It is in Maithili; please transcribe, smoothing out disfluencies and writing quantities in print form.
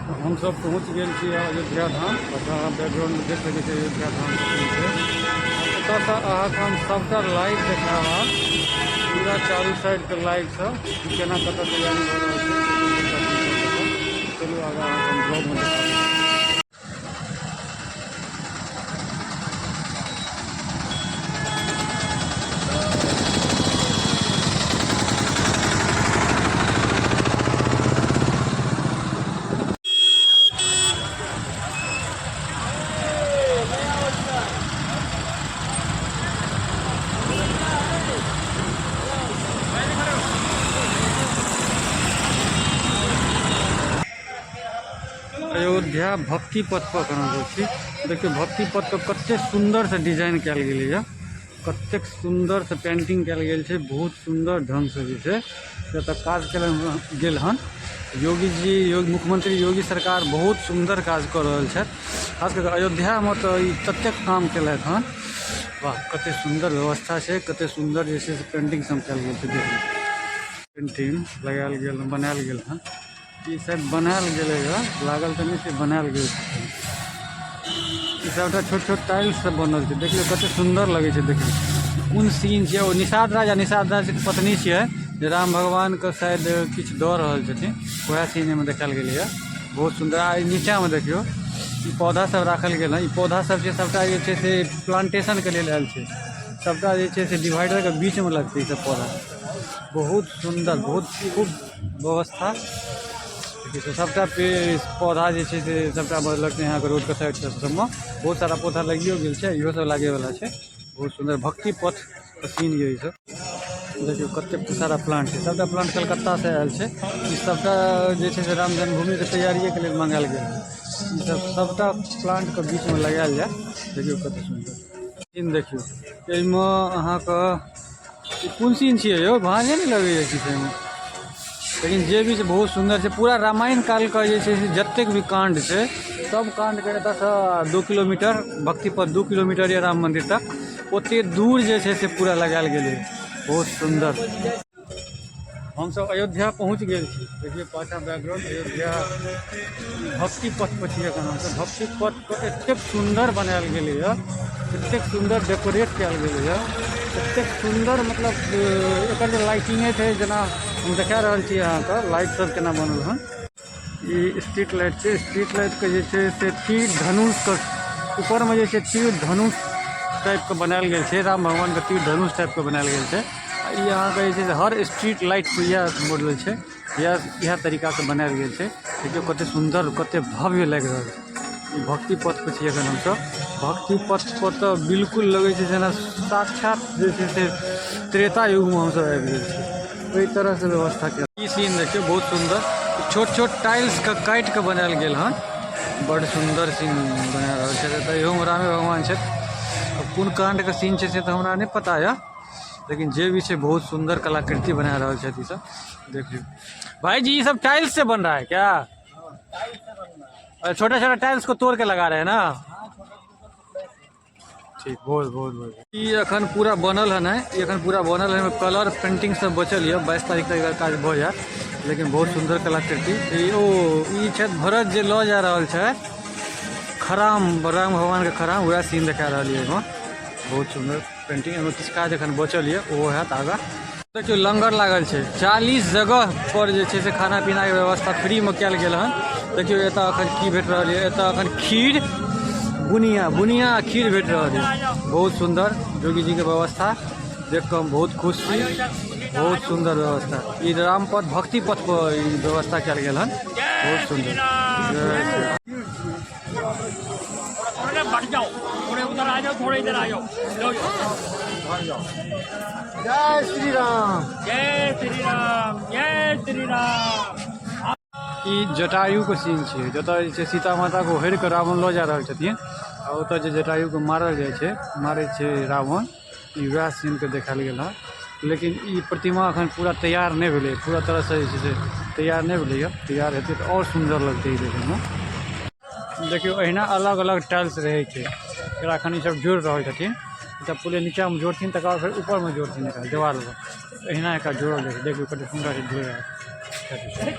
हमसब पहुँच गेल छी अयोध्या धाम। अच्छा, बैकग्राउंडमे देख सकै छी अयोध्या धाम छै। एतऽसँ अहाँके हम सबटा लाइव देखायब, पूरा चारू साइडके लाइव सब केना कतऽ तैयारी भऽ रहल छै। चलू आगाँ अहाँके हम ब्लॉगमे देखाबी। अयोध्या भक्ति पथ पर एखन हमसब छी। देखियौ, भक्ति पथ पर कते सुन्दर से डिजाइन कयल गेलैया, कतेक सुन्दर से पेंटिंग कयल गेल छै। बहुत सुन्दर ढंग से जे छै एतऽ काज कयल गेल हन। योगी जी, मुख्यमंत्री योगी सरकार बहुत सुन्दर काज कऽ रहल छथि। खास कऽ कऽ अयोध्यामे तऽ ई ततेक काम केलथि हन। वाह, कते सुन्दर व्यवस्था छै, कते सुन्दर जे छै से पेंटिंग सब कयल गेल छै। देखियौ, पेंटिंग लगायल गेल, बनायल गेल हन। ई शायद बनायल गेलै हँ, लागल तऽ नहि छै, बनायल गेल छै। ई सबटा छोट छोट टाइल्स सब बनल छै। देखियौ, कते सुन्दर लगै छै देखैमे। कोन सीन छै? ओ निषाद राज आ निषाद राजके पत्नी छियै जे राम भगवानके शायद किछु दऽ रहल छथिन। वएह सीन एहिमे देखायल गेलैए, बहुत सुन्दर। आ ई नीचाँमे देखियौ, ई पौधा सब राखल गेल हँ। ई पौधा सब जे सबटा जे छै से प्लांटेशनके लेल आयल छै। सबटा जे छै से डिवाइडरके बीचमे लगतै ई सब पौधा। बहुत सुन्दर, बहुत खूब व्यवस्था। देखियौ, सबटा पेड़ पौधा जे छै से सबटा लगतै अहाँके रोडके साइड सबमे। बहुत सारा पौधा लगियो गेल छै, इहो सब लागैवला छै। बहुत सुन्दर भक्ति पथ के सीन यऽ ई सब। देखियौ, कतेक सारा प्लांट छै। सबटा प्लांट कलकत्तासँ आयल छै। ई सबटा जे छै से राम जन्मभूमिके तैयारिएके लेल मंगायल गेल। ई सब सबटा प्लांटके बीचमे लगायल जायत। देखियौ, कते सुन्दर सीन। देखियौ, एहिमे अहाँके ई कोन सीन छियै यौ? भाँजे नहि लगैए किछु एहिमे, लेकिन जे भी छै बहुत सुन्दर छै। पूरा रामायण कालके जे छै से जतेक भी काण्ड छै, सब काण्डके एतऽसँ 2 किलोमीटर भक्ति पथ, 2 किलोमीटर यऽ राम मन्दिर तक, ओते दूर जे छै से पूरा लगायल गेलै। बहुत सुन्दर। हमसब अयोध्या पहुँच गेल छी। देखियौ पाछाँ बैकग्राउंड, अयोध्या भक्ति पथ पर छी एखन हमसब। भक्ति पथ के एतेक सुन्दर बनायल गेलैए, एतेक सुन्दर डेकोरेट कयल गेलैए, एतेक सुन्दर, मतलब एकर जे लाइटिंगे छै, जेना हम देखा रहल छी अहाँके, लाइट सब केना बनल हन। ई स्ट्रीट लाइट छै। स्ट्रीट लाइट के जे छै से तीर धनुष के ऊपरमे जे छै तीर धनुष टाइपके बनायल गेल छै। राम भगवानके तीर धनुष टाइपके बनायल गेल छै। आ ई अहाँके जे छै से हर स्ट्रीट लाइट पर इएह मॉडल छै, इएह इएह तरीकासँ बनायल गेल छै। देखियौ, कते सुन्दर, कते भव्य लागि रहल छै। ई भक्ति पथ पर छी एखन हमसब। भक्ति पथ पर तऽ बिल्कुल लगै छै जेना साक्षात जे छै से त्रेता युगमे हमसब आबि गेल छी। ओहि तरहसँ व्यवस्था कयल। ई सीन देखियौ, बहुत सुन्दर। छोट छोट टाइल्सके काटि कऽ बनायल गेल हन। बड्ड सुन्दर सीन बना रहल छै। तऽ इहोमे रामे भगवान छथि। कोन काण्डके सीन छै से तऽ हमरा नहि पता यऽ, लेकिन जे भी छै बहुत सुन्दर कलाकृति बना रहल छथि ई सब। देखियौ भाई जी, ई सब टाइल्स से बन रहा है क्या? छोटा छोटा टाइल्स को तोड़ के लगा रहे हैं ना? ठीक, बहुत बहुत बहुत। ई एखन पूरा बनल हन है, ई एखन पूरा बनल है। कलर पेंटिंग सब बचल यऽ। 22 तारीख तक एकर काज भऽ जायत, लेकिन बहुत सुन्दर कलाकृति। ई ओ ई छथि भरत जे लऽ जा रहल छथि खराम, राम भगवानके खराम, वएह सीन देखा रहल यऽ एहिमे। बहुत सुन्दर पेंटिंग। एहिमे किछु काज एखन बचल यऽ, ओहो हैत आगाँ। देखियौ, लंगर लागल छै। 40 जगह पर जे छै से खाना पीनाके व्यवस्था फ्रीमे कयल गेल हन। देखियौ, एतऽ एखन की भेट रहल यऽ। एतऽ एखन खीर, बुनिया, बुनिया आ खीर भेट रहल यऽ। बहुत सुन्दर योगी जीके व्यवस्था देख कऽ हम बहुत खुश छी। बहुत सुन्दर व्यवस्था। ई रामपथ भक्ति पथ पर ई व्यवस्था कयल गेल हन। बहुत सुन्दर। जय श्री राम। थोड़े बढ़ जाओ, थोड़े उधर आ जाओ, थोड़े इधर आ जाओ। लो। जय श्री राम। जय श्री राम, जय श्री राम। ई जटायुके सीन छियै, जतऽ जे छै सीता माताके ओढ़ि कऽ रावण लऽ जा रहल छथिन आ ओतऽ जे जटायुके मारल जाइ छै, मारै छै रावण, ई वएह सीनके देखायल गेल हँ। लेकिन ई प्रतिमा एखन पूरा तैयार नहि भेलै, पूरा तरहसँ जे छै से तैयार नहि भेलैए। तैयार हेतै तऽ आओर सुन्दर लगतै ई देखैमे। देखियौ, अहिना अलग अलग टाइल्स रहै छै। एकरा एखन ई सब जोड़ि रहल छथिन। ई सब पहिले नीचाँमे जोड़थिन, तकर बाद फेर ऊपरमे जोड़थिन एकरा देवालमे। एहिना एकरा जोड़ल जाइ छै। देखियौ, कते सुन्दर से जोड़ि रहल छथिन।